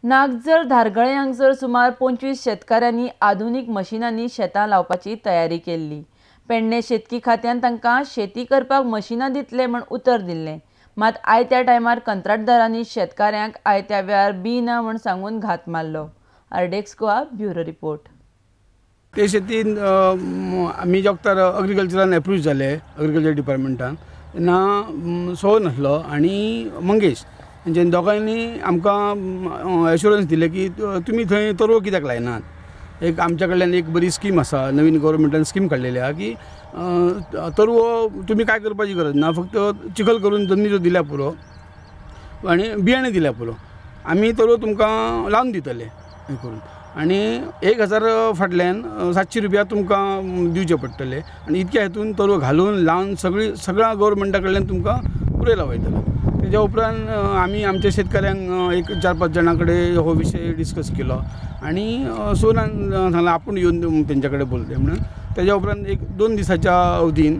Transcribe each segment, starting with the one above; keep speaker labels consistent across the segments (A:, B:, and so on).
A: नागझर धारगळे हांगसर सुमार 25 शेतकारांनी आधुनीक मशिनांनी शेतां लावपाची तयारी केल्ली. पेडणे शेतकी खात्यान तांकां शेती करपाक मशिनां दितले म्हूण उतर दिल्लें. मात आयत्या टायमार कंत्राटदारांनी शेतकाऱ्यांक आयत्या वेळार बी ना म्हूण सांगून घात मारलो. RDX Goa bureau report.
B: ते शेतीन आमी जोगतार अग्रीकल्चरान एप्रूव जाले, अग्रीकल्चर डिपार्टमेंटान तेन्ना सोहन आसलो आनी मंगेश तेंच्या दोगांयनी आमकां एश्योरन्स दिलें की तुमी थंय तरवो कित्याक लायनात. एक आमच्या कडल्यान एक बरी स्कीम आसा, नवीन गव्हर्मेंटान स्कीम काडलेली आसा की तरवो तुमी काय करपाची गरज ना, फक्त चिखल करून जमनीचो दिल्या पुरो आनी बियाणें दिल्या पुरो, आमी तरवो तुमकां लावन दितले हें करून. आनी 1000 फाटल्यान 700 रुपया तुमकां दिवचे पडटले आनी इतक्या हितून तरवो घालून लावन सगळी सगळ्या गव्हर्मेंटा कडल्यान तुमकां पुरयला वयतलो. तेज्या उपरांत आमी आमच्या शेतकऱ्यांक एक 4-5 जाणां कडेन हो विशय डिस्कस केलो आनी सोनान सांगलां आपूण येवन तेंच्या कडेन बोलतले म्हणून. तेज्या उपरांत 1-2 दिसाच्या अवधीन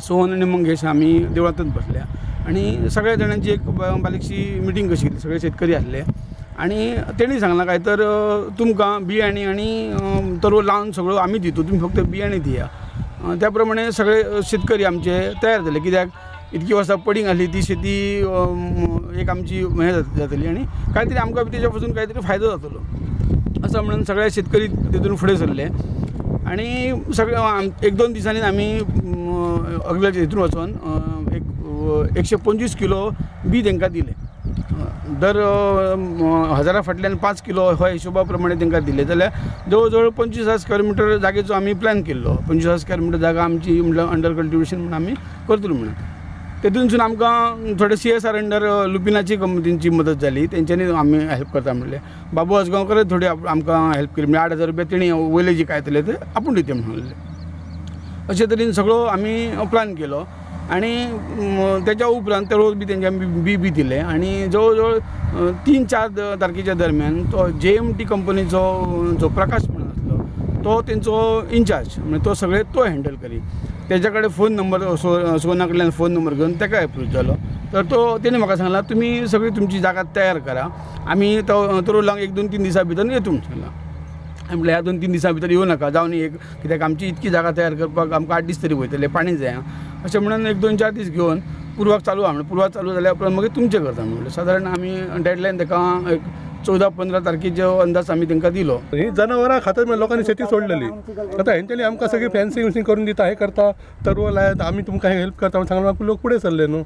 B: सोहन आनी मंगेश आमी देवळांतच बसल्या आनी सगळ्या जाणांची एक बारीकशी मिटींग कशी केली. सगळे शेतकरी आसले आनी तेणी सांगलां काय तर तुमकां बियाणी आनी तरवो लावन सगळो आमी दिता, तुमी फक्त बियाणी दिया. त्या प्रमाणे सगळे शेतकरी आमचे तयार जाले, कित्याक इतकी वर्सां पडींग आसली ती शेती एक आमची हें जातली आनी कांय तरी आमकां तेज्या पासून कांय तरी फायदो जातलो असो म्हणून सगळे शेतकरी तितून फुडें सरले. आनी सगळे 1-2 दिसांनी आमी अग्रीकल्चर हितून वचोन 125 किलो बी तांकां दिलें. दर 1000 फाटल्यान 5 किलो ह्या हिशोबा प्रमाणे तांकां दिलें जाल्यार जवळ जवळ 25,000 स्क्वेअर मिटर जागेचो आमी प्लॅन केल्लो. 25,000 स्क्वेअर मिटर जागा आमची म्हटल्यार अंडर कल्टिवेशन म्हणून आमी करतलो म्हणून. तेतूनसून आमकां थोडे CSR अंडर लुपिनाची कंपनीची मदत जाली, तेंच्यांनी आमी हेल्प करता म्हणलें. बाबू आजगांवकर थोडी आमकां हेल्प केली, म्हणजे 8,000 रुपया तेणी वयले जे काय जातले ते आपूण दिता म्हणलें. अशे तरेन सगळो आमी प्लॅन केलो आनी तेच्या उपरांत ते रोज बी तेंच्या आमी बी बी दिलें. आनी जवळ जवळ 3-4 तारखेच्या दरम्यान तो JMT कंपनीचो जो प्रकाश म्हणून आसलो तो तेंचो इनचार्ज, म्हणजे तो सगळे तो हँडल करी. तेच्या कडेन फोन नंबर सोना कडल्यान फोन नंबर घेवन ताका एप्रोच जालो. तर तो तेणी म्हाका सांगला तुमी सगळी तुमची जागा तयार करा, आमी तो तरवो लावंक 1-2-3 दिसां भितर येता म्हूण सांगलां. म्हटल्यार ह्या 2-3 दिसां भितर येवं नाका, जावन एक कित्याक आमची इतकी जागा तयार करपाक आमकां 8 दीस तरी वयतले, पाणी जाय. अशें म्हणून 1-2-4 दीस घेवन पुर्वाक चालू आहा म्हणून पुर्वाक चालू जाल्या उपरांत मागीर तुमचें करता म्हणलें. सादारण आमी डेडलायन ताका एक 14-15 तारखेचो अंदाज आमी तांकां दिलो.
C: ही जनावरां खातात म्हणून लोकांनी शेती सोडलेली. आतां हेंच्यांनी आमकां सगळी फेन्सिंग विन्सिंग करून दिता, हें करता, तरवो लायात, आमी तुमकां हेल्प करता म्हणून सांगलां, लोक फुडें सरले न्हू.